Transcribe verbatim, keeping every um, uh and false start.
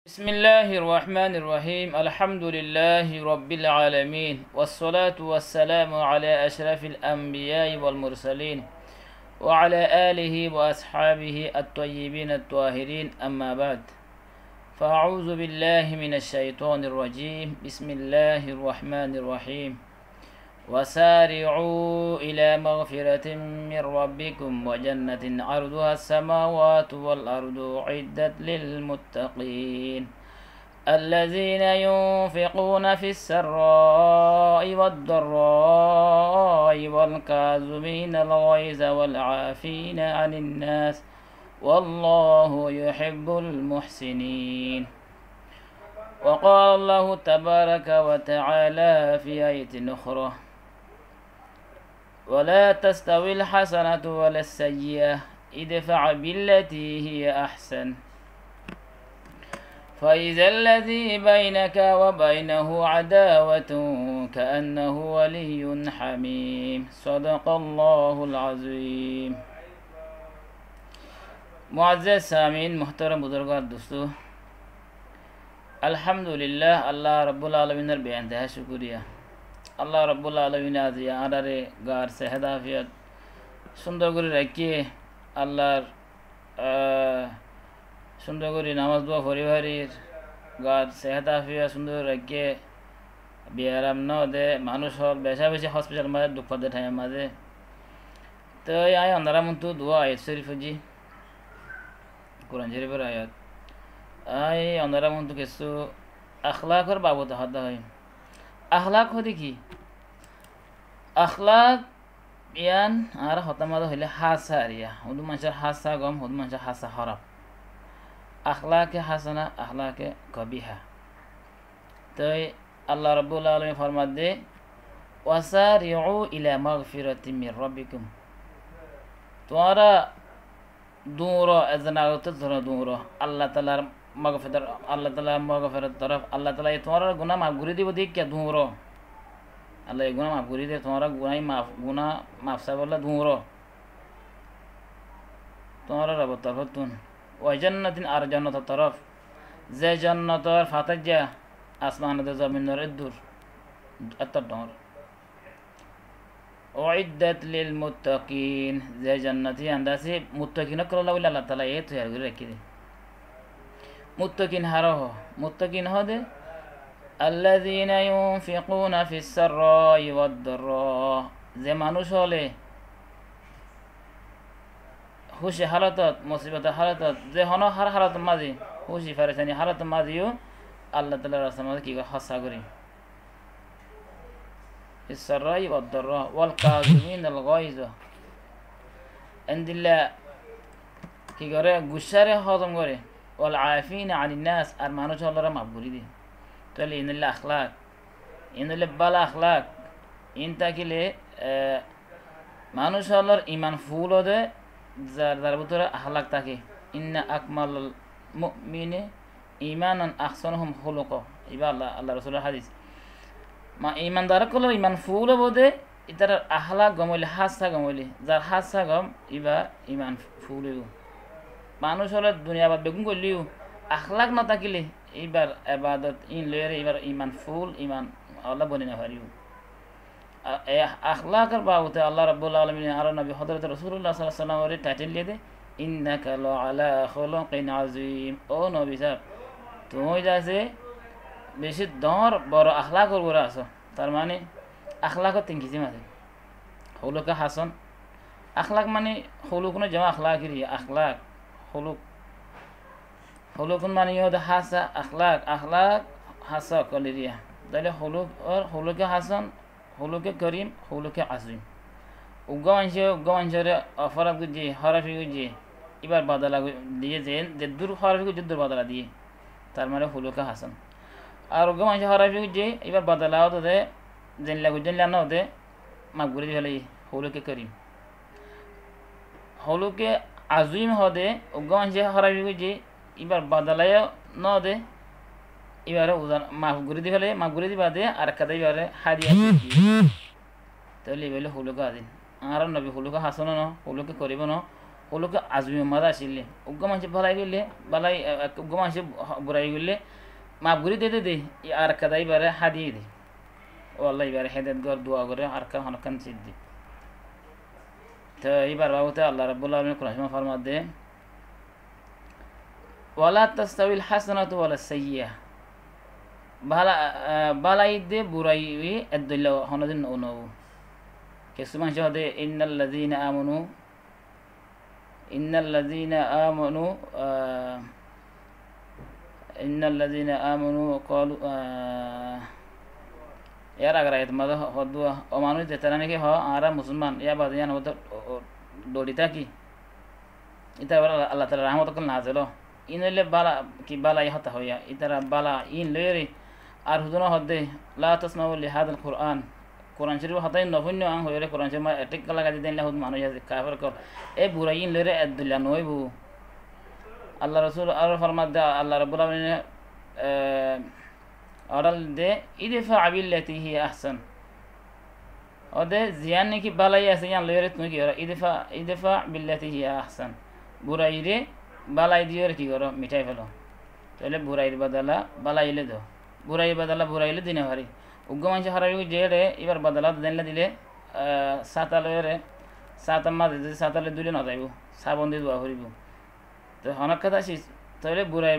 بسم الله الرحمن الرحيم. الحمد لله رب العالمين، والصلاة والسلام على أشرف الأنبياء والمرسلين، وعلى آله وأصحابه الطيبين الطاهرين، أما بعد. فأعوذ بالله من الشيطان الرجيم. بسم الله الرحمن الرحيم. وسارعوا إلى مغفرة من ربكم وجنة عرضها السماوات والأرض أعدت للمتقين الذين ينفقون في السراء والضراء والكاظمين الغيظ والعافين عن الناس والله يحب المحسنين. وقال الله تبارك وتعالى في آية أخرى: ولا تستوي الحسنة ولا السيئة ادفع بالتي هي أحسن فإذا الذي بينك وبينه عداوة كأنه ولي حميم. صدق الله العظيم. معزز سامعین، محترم بزرگ اور دوستو، الحمدللہ، اللہ رب العالمینر بے انتہا شکریہ۔ اللہ رب العالمینے آزی añáráre gar sehet afiyot cúndor gorí raikké, Allahr, ah, cúndor gorí namaz dua fori farir, gar sehet afiyot cúndor gorí raikké, biyaram no de, manúic ókkol beca beci hospital mazé duk fadde thaim mazé. Toi añí onórar muúntu duwá ayat córif foijjí, Kuran córifor ayat. Añí onórar muúntu kessú akhlakor babute hotá hoiyum. Akhlak hoóde ki? Akhlak yián añára hotár mazé hoilé hása ar yián. Hodún maincór hása gom, hodún maincór hása hóraf. Akhlake hásana, akhlake kobíha. Toi Allah Rabbul Alamín formadde, "Wasari'u ila magfiratin min rabbikum." Tuáñra duñro, ezze nagottú tuáñra duñro. Allah Taalar magfirat, Allah Taalar magfirat torof, Allah Taala tuáñrar guná maf gorí dibo dekíya duñro. Allah ye guná maf gorí de, tuáñrar guná maf, guná maf saibolla duñro. Tuáñrar Robor torofottún. Wa jannatin, ar jonnotor torof. Ze jonnotor fatáijja asman de zominor eddur, ettor dhoóñr. Uiddat lil muttaqin, ze jonnot yián de asé muttaqin ókkolor lá buli Allah Taala ye toiyar gorí raikké de. Muttaqin haré hoó? Muttaqin hoó de, allazina yunfiquna fis sarra'i wad darra, ze manúic ókkole kúci hálotot, musibotor hálotot, ze honó hár hálotor mazé, kúci ferecani hálotor mazé yó Allah Taalar rastar mazé ki goré? Hóros goré. Fis sarra'i wad darra, wal kaziminal gaiza. Endilla ki goré? Guccáre hózom goré. Wal afina anin nas, ar manúic ókkolore maf gorí de. Tóile iín óilde akhlak. Iín óilde bála akhlak. Iín tákile, e, manúic ókkolor iman ful ó de, zar, zar bútore akhlak táke. Inna akmalal mu'mini imanan ahsanuhum khuluqa. Ibá Allah, Allah Rosulor hádis. Ma, imandar ókkolor iman ful óibo de, ítarar akhlak gom óile, hása gom óile, zar hása gom, íbar iman ful óibo. Manúic ókkole duniyar ebadot beggún goilleyó, akhlak no tákile, íbar ebadot ín loiyóre íbar iman ful, iman ola boni no faribó. A-, e akhlakor babute Allah Rabbul Alamine añárar nobi Hozrot Rosulullah sallallahu alaihi wasallamore title diye de, "Innaka la ala khuluqin azim." Ó nobi sáb, tuñí de asé beci dhoóñr boro akhlakor uore asó. Tar mane akhlak tin kisim asé. Khuluke hasan. Akhlak mane khulukun jama akhlak iriya, akhlak, khuluk. Khulukun mane yó de hása, akhlak, akhlak hása ókkol iriya. Tóile khuluk or khuluke hasan, khuluke korim, khuluke azim. Uggwá maincé uggwá maincóre oforad goijjé, hórafi goijjé, íbar bodola go-, diyé, ze, zeddur hórafi goijjé, eddur bodola diyé. Tar mane khuluke hasan. Ar uggwá maincé hórafi goijjé, íbar bodola ó de, zeilla goijjé éilla no de, maf gorí di félaiye, khuluke korim. Khuluke azim hoó de, uggwá maincé hórafi goijjé, íbar bodola yó no de, íbare uzan, maf gorí di félaiye, maf gorí di bade, arekka de íbare hádiya gorí diye. Tóile íba óilde khuluke azim. Añárar nobi khuluke hasan ó no, khuluke korim ó no, Óloke azumi mazé asíle. Uggwá maincé bálai goille, bálai, e, e, uggwá maincé burai goille, maf gorí de de de, e, ar ekkán dá íbaré há diyé de. Ó Allah, íbaré hédayet gor, dua goré, ar ekkán honokkán sid de. Te íbar babute Allah Rabbul Alamin Kuran Córif ot format de, "Wala tastawil hasanatu wala sayyi'a." Bála, e, bálai de burai ek dóilla honodin no, no. Kessú maincé hoó de, "Innal lazina amanu, innal lazina amanu, e, innal lazina amanu qalu," e, yar ager ayat mazé ho-, hoó de, ó manúc ze tará niki hoó, añára musolman, yar bade yián hoó de, o, o, dóri táki. Ítarar uore Allah Taalar rahmot ókkol nazel ó. Ín óile bála, ki bálai hotá hoiyé. Ítara bála ín loiyóre ar hudún hoó de, "La tasma'u li hadal Qur'an." Kuran Córif hotá ín no fúinno añ hoiyóre Kuran Córif mazé ethék lagai de de éilla hudún manúc asé, kafer ókkol. E burai ín loiyóre ek dóilla no óibo. Allah Rosul aró format de, Allah Rabbul Alamin e, e, ordar de, "Idfa' billati hiya ahsan." Óde ziyán niki bálai asé, yián loiyóre tuñí ki goró? Idfa', idfa' billati hiya ahsan. Buraire bálai diyoré ki goró? Mithái félo. Tóile burair bodala bálai óile do. Burair bodala burai óile di no fari. Uggwá maincé hárabi goijjé de, íbar bodala de éilla dile, e, sáta loiyóre, sáta mazé de sáta loi dúile no zaibo. Sabon di dua foribo. Te honokká dá sis, tóile burair